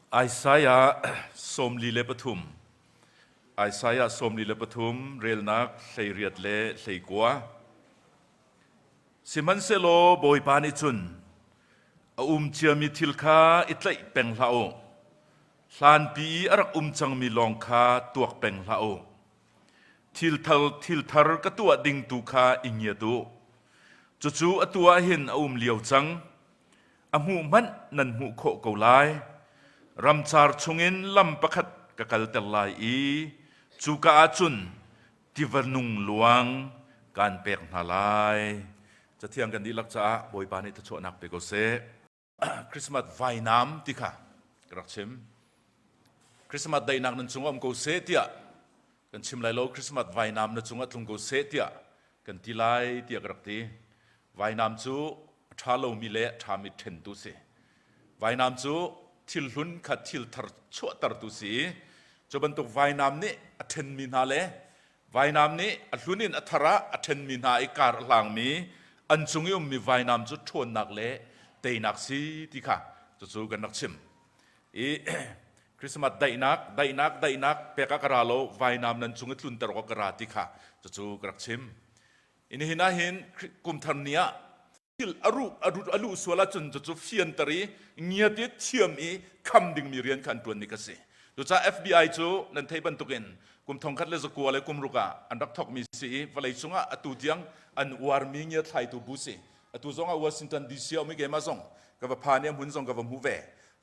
Isaiah 43 Isaiah 43 relnak 18 le 19 Sihmanhsehlaw Bawipa nih cun a um ciami thil kha i tlaih peng hlah u hlanpi i a rak um cangmi lawng kha tuak peng hlah u thil thar thil thar ka tuah ding tu kha i ngiat u cucu atu ah hin a um lio cang A hmuh hmanh nan hmuh khawh ko lai. Ramcar chungin lam pakhat ka kalter lai i cuka ah cun tiva nung luang kaan pek hna lai. Cathiang kan dihlak caah Bawipa nih thluachuahnak pe ko seh. Christmas vainam ti kha ka rak chim. Christmas daihnak nan cungah um ko seh tiah kan chim lai lo. Christmas vainam na cungah tlung ko seh tiah kan ti lai tiah ka rak ti. Vainam cu a ṭha lomi le a ṭhami ṭhentu si. Vainam cu thil hlun kha thil thar chuahtertu si i cu bantuk vainam nih a ṭhenmi hna le vainam nih a hlun in a thar ah a ṭhenmi hna i kar a hlangmi an cung i ummi vainam cu ṭhawnnak le teinak si ti kha cucu kan rak chim. I Christmas daihnak, daihnak, daihnak pek ah ka ra lo, vainam nan cung i tlunter awk ka ra ti kha cucu ka rak chim. Nihin ah hin kumthar ni ah thil a ruh a luh sual ahcun cucu fianter i ngiat i thiam i kham dingmi rian kha an ṭuan ni ka si. Cucaah FBI cu nan theih bantukin kum 1916 ah an rak thawkmi si i vawleicung ah atu tiang an uarmi ngiathlaitu bu si. Atu zong ah Washington DC a um i keimah zong ka va phan i a hmun zong ka va hmu ve.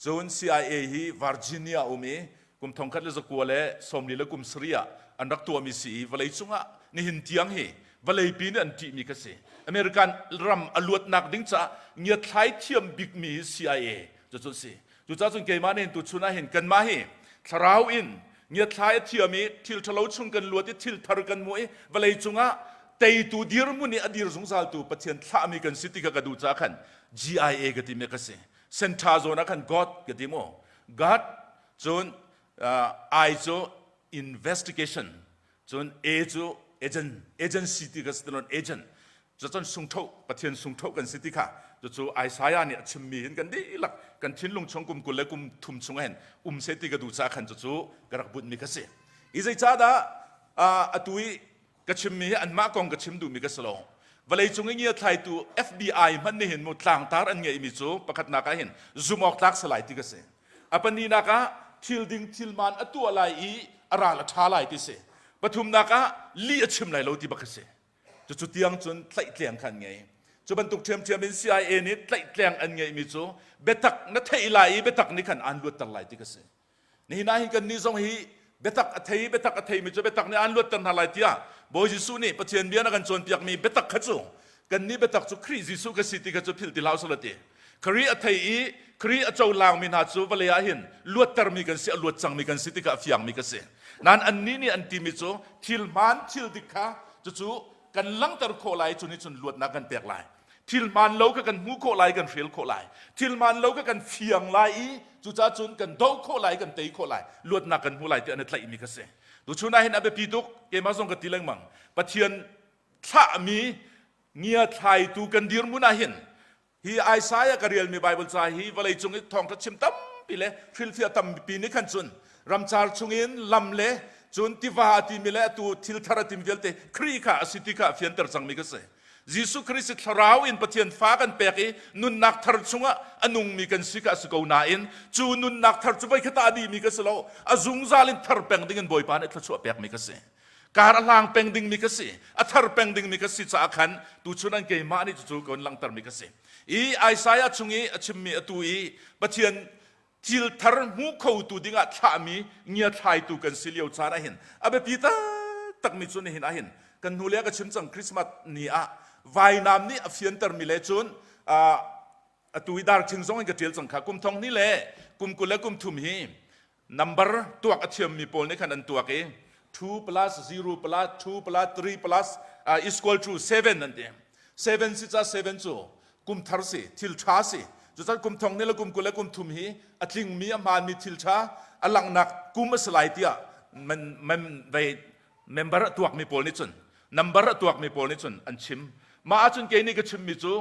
Cun CIA hi Virginia a um i kum 1947 ah an rak tuahmi si i vawleicung ah nihin tiang hi vawleipi nih an ṭihmi kha si. American ram a luatnak ding caah ngiathlai thiam bikmi hi CIA cucu si. Cucaah cun keimah nih tuchun ah hin kanmah hi thlarau in ngiathlai a thiam i thil ṭhalo chung kan luat i thil thar kan hmuh i vawleicung ah teitu dirhmun i a dir zungzaltu Pathian thlahmi kan si ti kha ka duh caah khan GIA ka timi ka si. Center zawn ah khan God ka ti mu. God Cun I cu investigation, cun A cu agent, agency ti ka si ti agent. Cucun sungthoh, Pathian sungthoh kan si ti kha cucu Isaiah nih a chimmi hin kan dihlak kan thinlung chung kum 20 le kum thum chung hin um seh ti ka duh caah khan cucu ka rak bunhmi kha si. I zeicahdah atu i ka chimmi hi anmah kong ka chim duhmi ka si lo. Vawleicung i ngiathlaitu FBI hmanh nih hin mu tlangtar an ngeihmi cu pakhatnak ah hin zumh awk tlak si lai ti ka si. A pahnihnak ah thil ding thil man a tuah lai i a ral a ṭha lai ti si. Pathumnak ah lih a chim lai lo ti bak a si. Cucu tiang cun tlaihtleng kha an ngei. Cu bantuk ṭhiamṭhiam in CIA nih tlaihtleng an ngeihmi cu biatak na theih lai i biatak nih khan aan luatter lai ti ka si. Nihin ah hin kannih zong hi biatak a thei biatak a theimi cu biatak nih aan luatter hna lai tiah Bawi Jesuh nih Pathian bia na kan cawnpiakmi biatak kha cu kannih biatak cu Khrih Jesuh ka si ti kha cu philh ti hlah usih ti. Khrih a thei i Khrih a cohlangmi hna cu vawlei ah hin luattermi kan si a luat cangmi kan si ti kha a fiangmi ka si. Nain annih nih an timi cu thil hmaan thil dik kha cucu kan langhter khawh lai cu nih cun luatnak kan pek lai. Thil hmaan lo kha kan hmuh khawh lai, kan hrial khawh lai. Thil hmaan lo kha kan fiang lai i cucaah cun kan doh khawh lai, kan tei khawh lai, luatnak kan hmu lai ti an i tlaihmi kha si. Tuchun ah hin a biapi tuk, keimah zong ka ti lengmang. Pathian thlahmi ngiathlaitu kan dirhmun ah hin hi Isaiah ka relmi Bible ca hi vawleicung i thawngṭha chim tampi le hrilhfiah tampi nih khan cun ramcar chungin lam le cun tiva a timi le atu thil thar a timi vialte Khrih kha a si ti kha a fianter cangmi ka si. Jesuh Christ thlarau in Pathian fa kan pek i nunnak thar chungah a nungmi kan si kha a si ko nain cu nunnak thar cu voikhat ah a dihmi ka si lo a zungzal in thar peng ding in Bawipa nih thluachuah pekmi ka si kar a hlang peng dingmi ka si a thar peng dingmi ka si caah khan tuchun an keimah nih cucu ka langhtermi ka si i Isaiah chung i a chimmi atu i Pathian thil thar hmu khotu dingah thlahmi ngiathlaitu kan si lio caan ahhin a biapi taktakmi cu nihin ahhin kan hnu le ka chim cang Christmas ni ah vainam nih a fiantermi le cun atu i darkhing zong in ka ṭial cang kha kum thong ni le kum 20 le kum thum hi number tuak a thiammi pawl nih khan an tuak i 2 plus 0 plus 2 plus 3 plus is equal to 7 an ti 7 si ca 7 cu kum thar si thil ṭha si cucan kum thong ni le kum 20 le kum thum hi a tlingmi a hmaanmi thil ṭha a langhnak kum a si lai tiah man man vei member a tuakmi pawl nih cun number a tuakmi pawl nih cun an chim mah ahcun kei nih ka chimmi cu.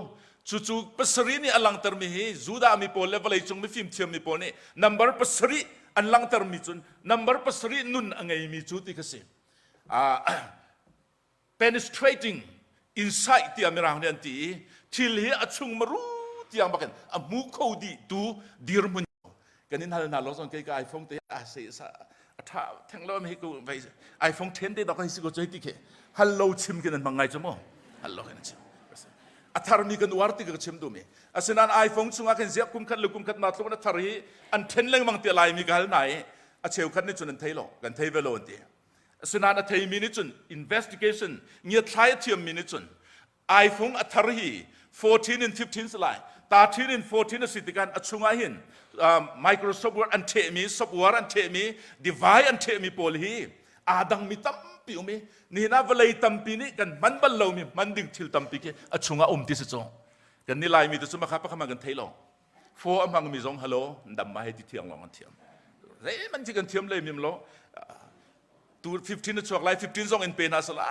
Cucu pasarih nih a langhtermi hi Judah mi pawl le vawleicung mifim thiammi pawl nih number pasarih an langhtermi cun number pasarih nun a ngeimi cu ti kha si. Uh, penetrating insight tiah mirang nih an ti i thil hi a chung maru tiang bakin a hmu kho dih tu dirhmun kan in hal hna lo zong kei ka iPhone te a se sa a tha theng lo mi ku vai iPhone 10 te dok hi si ko choi ti khe hal lo chim kin an hmang ngai chu mo hal lo kan chim a thar mi kan uar ti ka chim du mi asinain iPhone chungah khin ziak kum khat le kum khat ma tluk na thar hi an then lengmang ti lai mi ka hal nai a cheu khat nih cun an thei lo kan thei ve lo an ti asinain a theimi nih cun investigation ngiathlai a thiammi nih cun iPhone a thar hi 14 in 15 si lai 13 in 14 a si tikah a chungah hin Microsoft Word an ṭhehmi software an ṭhehmi device an ṭhehmi pawl hi aa dangmi tampi um i nihin ah vawlei tampi nih kan hman bal lomi hman ding thil tampi khi a chungah um ti si cu kan ni laimi te cu makha pakhat kan thei lo fo a hmangmi zong halo dam ma hei ti thiang lawng an thiam zeiman khi kan thiam lei mim lo tu 15 na chuak lai 15 zong in pe na sala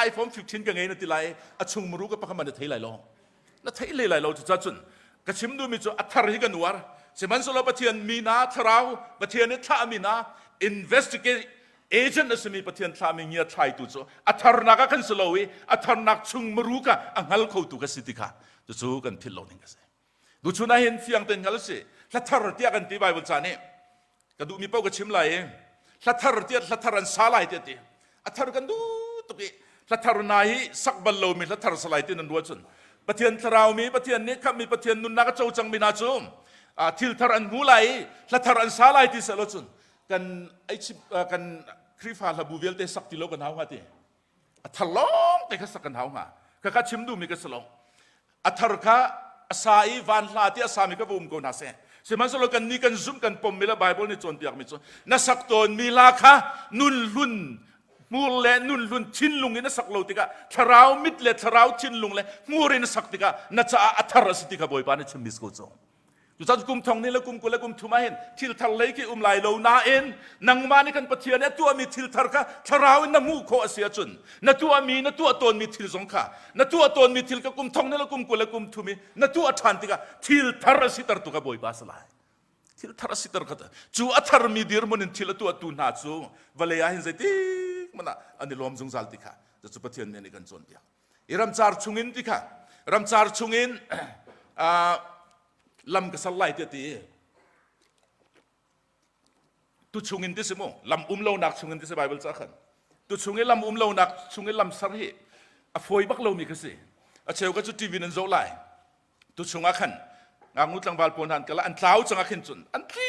iPhone 15 ka ngei na ti lai a chung muru ka pakhat man na thei lai lo na thei le lai lo cu cun ka chim duhmi cu a thar hi kan uar sihmanhsehlaw Pathian mi na thlarau Pathian nih thlahmi na investigate agent a simi Pathian thlahmi ngia thlaitu cu a tharnak ah kan si lo i a tharnak chung muru ka a hngal khotu ka si ti kha cucu kan philh lo ding ka si Tuchun ah hin fiang tein hngal si. Hla thar tiah kan ti Bible ca nih. Ka duhmi paoh ka chim lai i hla thar tiah hla thar an sa lai tiah ti. A thar kan duh tuk i hla thar na hi sak bal lomi hla thar sa lai ti nan ruah cun Pathian thlarau mi Pathian nih khamhmi Pathian nunnak a co cangmi hna cu thil thar an hmu lai i hla thar an sa lai ti seh lo cun kan kan Khrihfa hlabu vialte sak ti lo kan hau hnga ti. A thar lawng te kha sak kan hau hnga. Khakha chim duhmi ka si lo. A thar kha a sa i van hla ti a sami kha va um ko hna seh. Sihmanhsehlaw kan nih kan zumh kan pommi le Bible nih cawnpiakmi cu na sak tawnmi hla kha nun hlun hmur le nun hlun thinlung in a sak lo tikah thlarau mit le thlarau thinlung le hmur in a sak tikah na caah a thar a si ti kha Bawipa nih chimmi si ko cu. Cucaah kum thong ni le kum 20 le kum thum ah hin thil thar lei khi um lai lo nain nangmah nih kan Pathian nih a tuahmi thil thar kha thlarau in na hmuh khawh a si ahcun na tuahmi na tuah tawnmi thil zong kha na tuah tawnmi thil kha kum thong ni le kum 20 le kum thum i na tuah ṭhan tikah thil thar a siter tu kha Bawipa a si lai. Thil thar a siter kha cu a tharmi dirhmun in thil a tuahtu hna cu vawlei ah hin zeitik hmanh ah an i lawm zungzal ti kha cucu Pathian nih a kan cawnpiak. I ramcar chungin ti kha ramcar chungin lam ka ser lai tiah ti tu chungin ti si mu lam um lonak chungin ti si Bible ca khan tu chung i lam um lonak chung i lam ser hi a fawi bak lomi kha si a cheu ka cu TV nan zoh lai tu chungah khan ngaknu tlangval pawl hna an kal an tlau cang ah khin cun an tli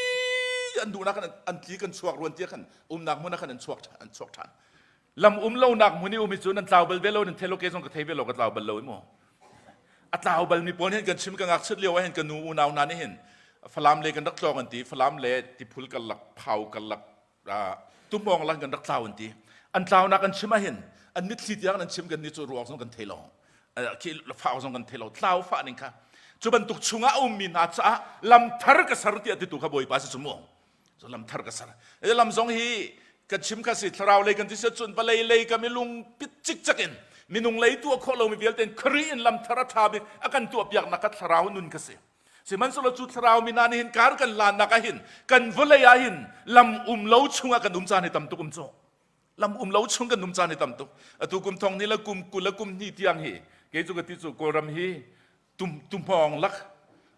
an duhnak khan an tli kan chuak ruan tia khan umnak hmun ah khan an chuak an chuak ṭhan lam um lonak hmun i um hi cu nan tlau bal ve lo nan thei lo ke zong ka thei ve lo ka tlau bal lo i mu a tlau bal mi pawl hin kan chim ka ngakchit lio ah hin ka nu unau hna nih hin Falam le kan rak tlawng an ti Falam le tiphul karlak phau karlak tumawng lang kan rak tlau an ti an tlaunak an chim ah hin an mitthli tiang an chim kan ni cu ruak zong kan thei lo khi fau zong kan thei lo tlau fah ning kha cu bantuk chungah a ummi hna caah lam thar ka ser tiah titu kha bawipa si cu mu cu lam thar ka ser e lam zong hi kan chim kha si thlarau lei kan ti si cun vawlei lei ka milung pit cikcek in minung lei tuah khawh lomi vialte in Khrih in lam thar a ṭha bik a kan tuah piaknak kha thlarau nun kha si Sihmanhsehlaw cu thlarau mi hna nih hin kar kan lannak ah hin kan vawlei ah hin lam um lo chungah kan um caan hi tam tuk um cu. Lam um lo chung kan um caan hi tam tuk. Atu kum thong ni le kum 20 le kum hnih tiang hi kei cu ka ti cu Kawlram hi tum tumhawng lak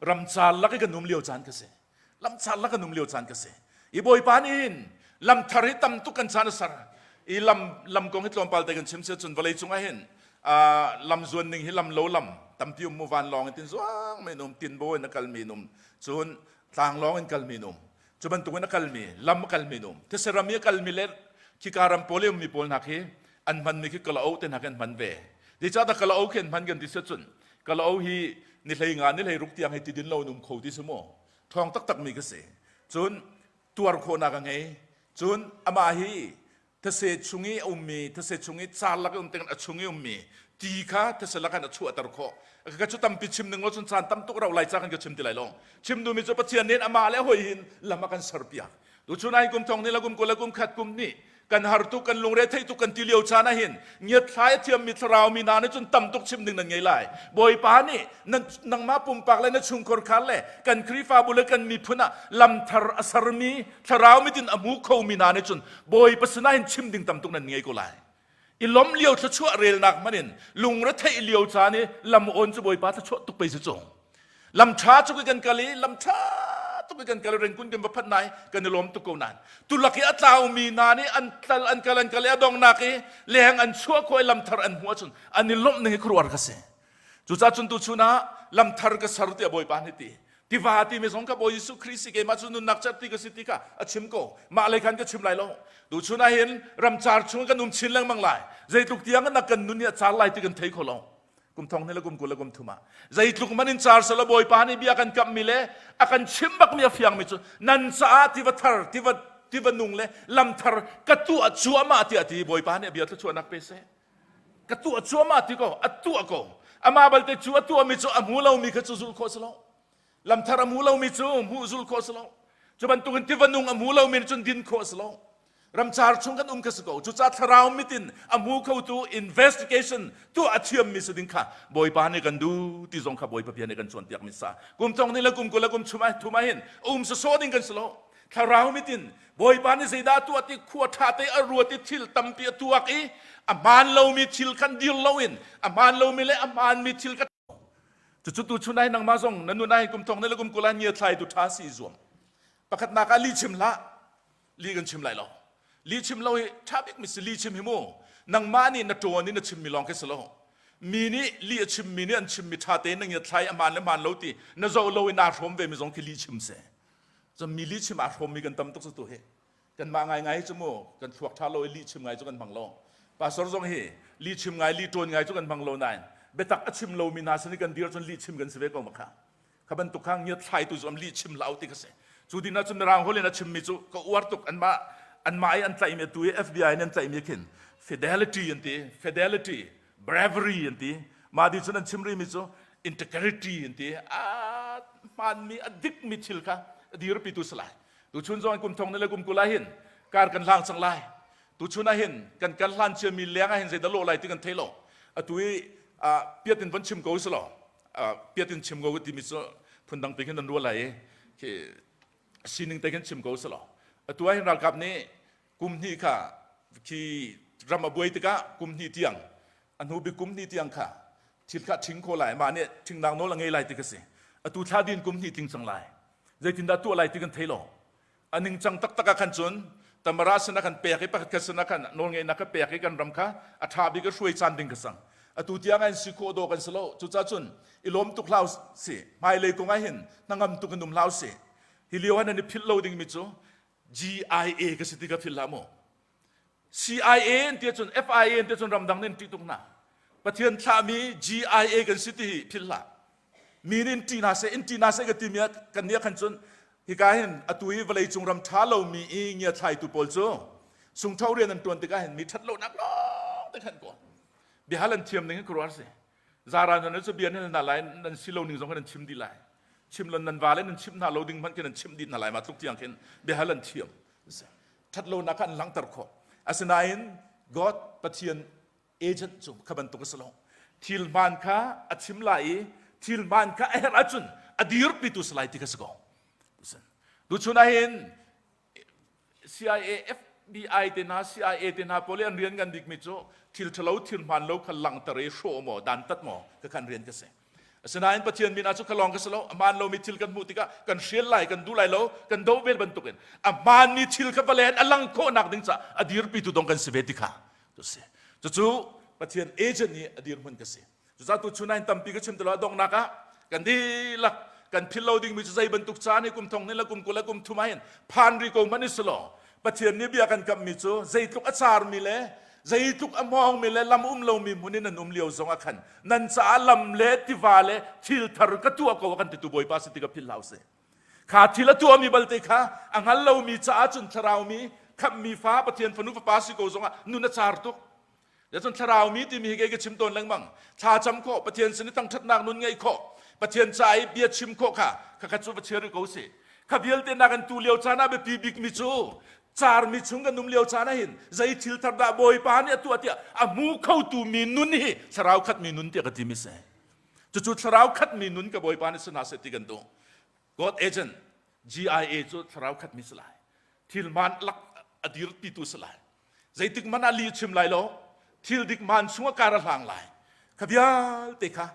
ramcar lak i kan um lio caan ka si. Lamcar lak kan um lio caan ka si. I Bawipa nih hin lam thar hi tam tuk kan caan a ser. I lam lam kong hi tlawmpal te kan chim si cun vawlei cungah hin lam zuan ning hi lam lo lam tampi um mu vanlawng in tin zuang men um tinbo in a kalmi um cun tlanglawng in kalmi um cu bantuk in a kalmi lam a kalmi um these ram i a kalmi le khika ram pawl i ummi pawl hna khi an hmanmi khi kala-o te hna khi an hman ve zeicahdah kala-o khi an hman kan ti si cun kala-o hi ni hlei nga ni hlei ruk tiang hi tidin lo in um kho ti si mu thawng taktak mi ka si cun tuar khawhnak a ngei cun amah hi thase chung i a ummi thase chung i car lak i um tikah a chung i ummi ti kha thase lak in a chuahter khawh ka cu tampi chim ning lo cun caan tam tuk rau lai ca kan ka chim ti lai lo chim duhmi cu Pathian nih amah le hoi hin lam a kan serpiak tuchun ai kum thong ni la kum kul le kum khat kum ni. Kan har tuk, kan lungre theih tuk kan ti lio caan ah hin ngiatthlai a thiammi thlarau mi hna nih cun tam tuk chim ding nan ngei lai. Bawipa nih nan, nangmah pumpak le na chungkhar khar le kan Khrihfabu le kan miphun ah lamthar a sermi thlarau mitin a hmu khomi hna nih cun Bawipa sinah hin chim ding tam tuk nan ngei ko lai. I lom lio thluachuah relnak hmanh in lungretheih lio caan i lam awn cu Bawipa thluachuah tuk pei si cu. Lam ṭha cu kan kal i lam ṭha tuk i kan kal i rengkun kan va phanh nai kan i lawm tuk ko nain tulak i a tlaumi hna nih an tlal an kal an kal i a donghnak i leng an chuah khawh i lam thar an hmuh ahcun an i lawmh ning hi khuaruahhar ka si. Cucaah cun tuchun ah lam thar ka ser tiah Bawipa nih ti. Tiva timi zong ka Bawi Jesuh Khrih si keimah cu nunnak cerhti ka si ti kha a chim ko. Mah lei khan ka chim lai lo. Tuchun ah hin ramcar chung kan um chin lengmang lai. Zeitluk tiang na kan nun hi a car lai ti kan thei kho lo. Kum thong hnih le kum 20 le kum thum ah zeitluk man in car sala Bawipa nih bia kan kamhmi le a kan chim bakmi a fiangmi cu nan caah tiva thar tiva tiva nung le lam thar ka tuah cuahmah tiah ti Bawipa nih a bia thluachuahnak pe seh. Ka tuah cuahmah ti ko, a tuah ko. Amah balte cu a tuahmi cu a hmu lomi kha cu zulh khawh si lo. Lamthar a hmu lomi cu hmuh zulh khawh si lo. Cu bantukin tiva nung a hmu lomi nih cun din khawh si lo. Ramcar chung kan um kha si ko. Cucaah thlarau mit in a hmu khotu investigation tuah a thiammi si ding kha Bawipa nih kan duh ti zong kha Bawipa bia nih kan cawnpiakmi sa. Kum thong ni le kum 20 le kum chum ah thum ah hin um sawsawh ding kan si lo. Thlarau mit in Bawipa nih zeidah a tuah ti khua ṭha te a ruat i thil tampi a tuak i a hmaan lomi thil khan dir loin a hmaan lomi le a hmaanmi thil kha cucu tu chun ai nangmah zong na nun ai kum thong ne le kum 20 ai ngia thlai tu ṭha si i zuam. Pakhatnak ah li chim hlah. Li kan chim lai lo. Li chim lo hi ṭha bik mi si li chim hi mu. Nangmah nih na ṭawn i na chimmi lawng khi si lo. Mi nih li a chimmi nih an chimmi ṭha tein na ngia thlai a hmaan le hmaan lo ti na zoh lo i naa hrawm ve mi zong khi li chim si. Cun mi lihchim aa hrawmmi kan tam tuk cu tu hi. Kanmah ngaingai cu mu kan thluak ṭha lo i lihchim ngai cu kan hmang lo. Pastor zong hi lihchim ngai, lihṭawn ngai cu kan hmang lo nain biatak a chim lomi hna sin i kan dir cun lihchim kan si ve ko ma kha. Kha bantuk kha ngiat thlaitu cu am lihchim hlah u ti ka si. Cu din ahcun Mirang holh in a chimmi cu ka uar tuk anmah anmah i an tlaihmi atu i FBI in an tlaihmi khin fidelity an ti fidelity bravery an ti mah di cun an chim rihmi cu integrity an ti a hmaanmi a dikmi thil kha a dirpitu si lai tuchun zong kum thong ne le kum 20 ah hin kar kan hlang cang lai tuchun ah hin kan kan hlan ciami leng ah hin zeidah lawh lai ti kan thei lo atu i piat in von chim ko si law piat in chim ko timi cu phundang pi khin nan ruah lai i khi sining te khin chim ko si law atu ah hin ralkap nih kum hnih kha khi ram a buai tikah kum hnih tiang a hnu bik kum hnih tiang kha thil kha ṭhing kho lai mah nih ṭhingnak nawl a ngei lai ti ka si atu thla din kum hnih tling cang lai zeitindah tuah lai ti kan thei lo a ningcang taktak ah khan cun tamara sin ah khan pek i pakhat khat sin ah khan nawlngeihnak kha pek i kan ram kha a ṭha bik a hruai caan ding ka sang atu tiang ah si khawh dawh kan si lo cucaah cun i lawm tuk hlah si hmailei kong ah hin hnangam tuk in um hlah si hi lio ah nan i philh lo dingmi cu GIA ka si ti ka philh hlah maw CIA an ti ahcun FIA an ti ahcun ramdang nih an ṭih tuk hna. Pathian thlahmi GIA kan si ti hi philh hlah. Mi nih in ṭih hna seh, in ṭih hna seh ka timi ah kan nih ah khan cun hika hin atu hi vawleicung ram ṭha lomi i ngiathlaitu pawl cu sungṭho rian an ṭuan tikah hin mi ṭhat lonak lawng te khan kawl. Biahal an thiam ning hi khuaruahhar si. Zaran nan cu bia nan hna lai nan si lo ning zong khan nan chim dih lai. Chim lon nan vale nan chimh hna lo ding hmanh khin nan chimh dih hna lai ma tluk tiang khin biahal an thiam. Ṭhatlonak kha an langhter khawh. Asinain God Pathian agent cu kha bantuk a si lo. Thil hmaan kha a chim lai i thil hmaan kha a herh ahcun a dirpitu si lai ti kha si ko. Tuchun ah hin CIA, FBI te hna, CIA te hna pawl i an rian ngan bikmi cu thil ṭhalo thil hmaan lo kha langhter i hrawh maw dantat maw kha khan rian ka si. Asinain Pathian min ah cu kha lawng ka si lo. A hmaan lomi thil kan hmuh tikah kan hrial lai, kan duh lai lo, kan doh vel bantukin a hmaanmi thil kha vawlei a lang khawhnak ding caah a dirpitu dong kan si ve ti kha cu si. Cucu Pathian agent i a dirhmun ka si. Cucaah tu chun ah tampi ka chim ti lo a donghnak ah kan dihlak kan philh lo dingmi cu zei bantuk caan hi kum thong hnih le kum 20 le kum thum ah hin phan ri ko hmanh i si law Pathian nih bia kan kamhmi cu zeitluk a carmi le zeitluk a hmawngmi le lam um lomi hmun in nan um lio zong ah khan nan caah lam le tiva le thil thar ka tuah ko a kan titu Bawipa si ti ka philh hlah usih. Kha thil a tuahmi balte kha a hngal lomi caah cun thlaraumi khamhmi fa Pathian fanu fapa si ko zongah nun a car tuk. Cun thlarau mi timi hi kei ka chim tawn lengmang. Thla cam khawh, Pathian sin i thangṭhatnak nun ngeih khawh, Pathian ca i bia chim khawh kha khakhat cu va chia rih ko sih. Kha vialte nak in tu lio caan ah biapi bikmi cu. Carmi chung kan um lio caan ah hin zei thil thar dah Bawipa nih a tuah tiah a hmu khotu mi nun hi thlarau khatmi nun tiah ka timi si. Cucu thlarau khatmi nun ka Bawipa nih si hna seh ti kan duh. God agent GIA cu thlarau khatmi si lai. Thil hmaan lak a dirpitu si lai. Zeitik man ah li chim lai lo. Thil dik man chung ah kar a hlang lai. Kha vialte kha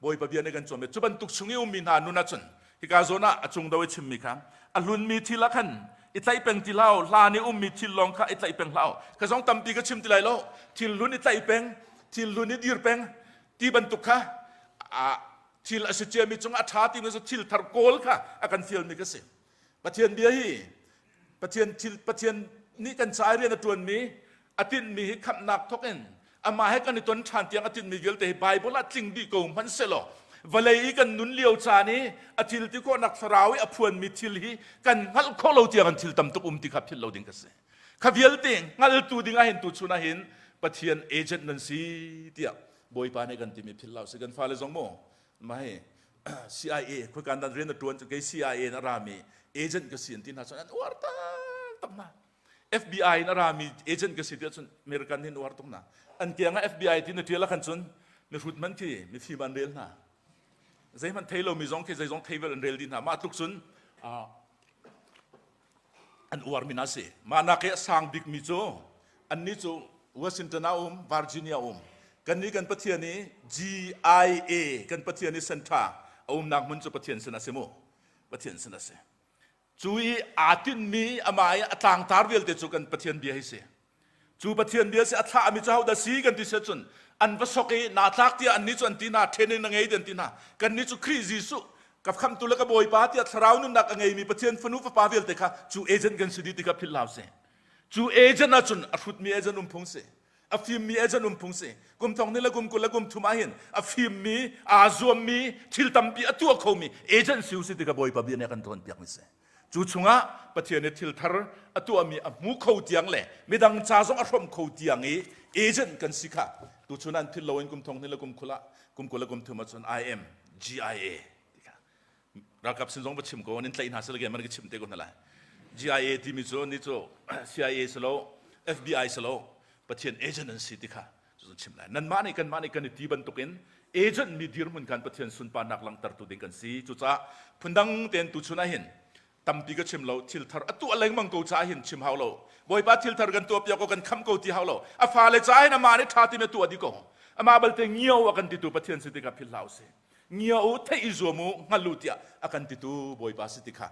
Bawipa bia nih kan cawn. Cu bantuk chung i ummi hna nun ahcun hika zawn ah a cung do i chimmi kha a hlunmi thil ah khan i tlaih peng ti hlah hlan i ummi thil lawng kha i tlaih peng hlah ka zong tampi ka chim ti lai lo thil hlun i tlaih peng thil hlun i dir peng ti bantuk kha thil a si ciami cungah a ṭha timi cu thil thar kawl kha a kan fialmi ka si. Pathian bia hi Pathian thil Pathian nih kan ca rian a ṭuanmi a tinhmi hi khamhnak thawk in amah he kan i ton ṭhan tiang a tinhmi vialte hi Bible ah tling dih ko hmanh sehlaw vawlei i kan nun lio caan i a thil ti khawhnak thlarau i a phuanmi thil hi kan hngalh khawh lo tiang an thil tam tuk um ti kha philh lo ding ka si. Kha vialte hngaltu ding ah hin tu chun ah hin Pathian agent nan si tiah Bawipa nih kan timi philh lo si kan fale zong mu mai CIA khuakan dan rian na tuan cu kei CIA in a rami agent ka si an ti hna cun an uar tak hna FBI in a rami agent ka si tiah cun American hin uar tuk hna an kiang ah FBI ti na tial ah khan cun mihrut man khi mifim an rel hna zeihmanh thei lomi zong khi zeizong thei vel an rel dih hna mah tluk cun an uarmi hna si. Mah nak i a sang bikmi cu annih cu Washington ah um, Virginia um. Kannih kan Pathian i GIA kan Pathian i center a umnak hmun cu Pathian sin a si mu. Pathian sin a si. Cu i aa tinhmi amah i a tlangtar vialte cu kan Pathian bia hi si. Cu Pathian bia si a thlahmi cu hodah si kan ti si cun an va sok i naa tlak tiah annih cu an ti hna training na ngei ti an ti hna kannih cu Khrih Jesuh ka khamtu le ka Bawipa tiah thlarau nunnak a ngeimi Pathian fanu fapa vialte kha cu agent kan si dih ti kha philh hlah usih cu agent ahcun a hrutmi agent um phung si a fimmi agent um phung si kum thong ni le kum 20 le kum thum ah hin a fimmi aa zuammi thil tampi a tuah khomi agent si usih ti kha Bawipa bia nih a kan cawnpiakmi si Cu chungah Pathian nih thil thar a tuahmi a hmu kho tiang le midang ca zong a hrawmh kho tiang i agent kan si kha tuchun an philh loin kum thong hnih le kum khul ah kum 20 le kum thum ahcun I am GIA ti kha ralkap sin zong va chim ko an in tlaih hna sila man ka chim te ko hna lai GIA timi cu ni cu CIA si lo FBI si lo Pathian agent an si ti kha cu chim lai nanmah nih kanmah nih kan i ti bantukin agent mi dirhmun khan Pathian sunparnak langhtertu ding kan si cucaah phundang tein tuchun ah hin tampi ka chim lo thil thar a tuah lengmang ko caah hin chim hau lo bawipa thil thar kan tuah piak ko kan kham ko ti hau lo a fale caah hin amah nih ṭha ti me tuah di ko amah balte ngio a kan titu Pathian si tikah philh hlah usih ngio u theih i zuam u hngal u tiah a kan titu bawipa si tikha.